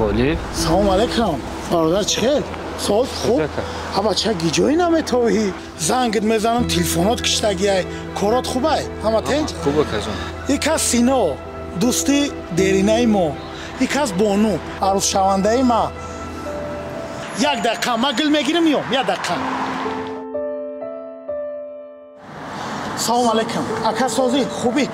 Ғолиб. Салом алейкум. Бародар чӣ хел? Соз хуб? Ҳа бача гиҷоӣ наметовӣ? Зангит мезанам, телефонот киштагиай. Корот хубай? Ҳама тинҷ? Хуб акаҷон. И кас Сино, дӯсти деринаи мо. И кас Бону, арӯсшавандаи ма. Як дақиқа, ма гул мегирим миём, як дақиқа. Салом алейкум. Ака созӣ, хубӣ?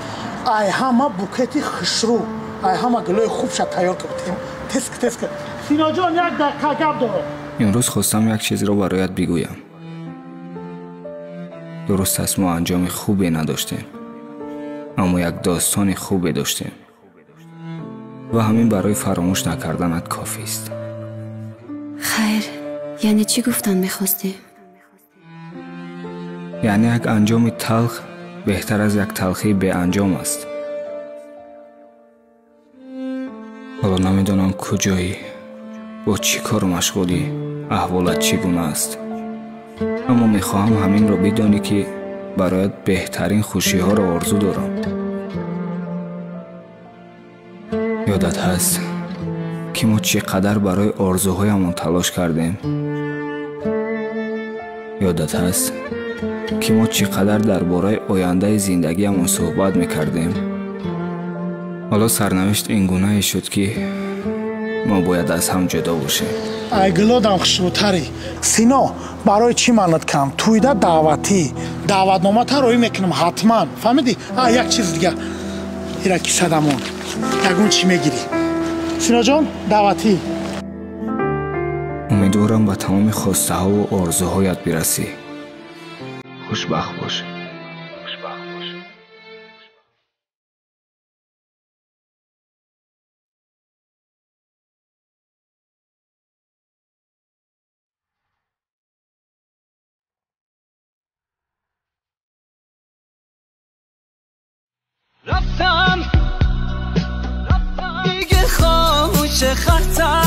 Ай ҳама букети хушрӯ, ай ҳама гулои хубша тайёр кардем. Теск теск. Синоҷон, як дақиқа гап дорам. Имрӯз хостам як чизро бароят бигӯям. Дуруст аст, мо анҷоми хубе надоштем, аммо як достони хубе доштем ва ҳамин барои фаромӯш накарданат кофист. Хайр, яъне чӣ гуфтан мехостӣ? Яъне як анҷоми талх беҳтар аз як талхии беанҷом аст. Ҳоло намедонам куҷоӣ, бо чӣ кор машғулӣ, аҳволат чӣ гуна аст. Аммо мехоҳам ҳаминро бидонӣ, ки бароят беҳтарин хушиҳоро орзу дорам. Ёдат ҳаст, ки мо чӣ қадар барои орзуҳоямон талош кардем? Ёдат ҳаст, ки мо чӣ қадар дар бораи ояндаи зиндагиамон суҳбат мекардем? Ҳоло сарнавишт ин гунае шуд, ки мо бояд аз ҳам ҷудо бошем. Ай гулодам хушрӯтарӣ. Сино, барои чӣ манат кам? Тӯйда даъватӣ. Даъватномата роӣ мекунам ҳатман. Фаҳмидӣ? А як чиз дига. Ира кисадамон. Ягон чӣ мегирӣ? Синоҷон, даъватӣ. Умедворам ба тамоми хостаҳову орзуҳоят бирасӣ. Хушбахт бош. رفتم دیگه خاموش خطم.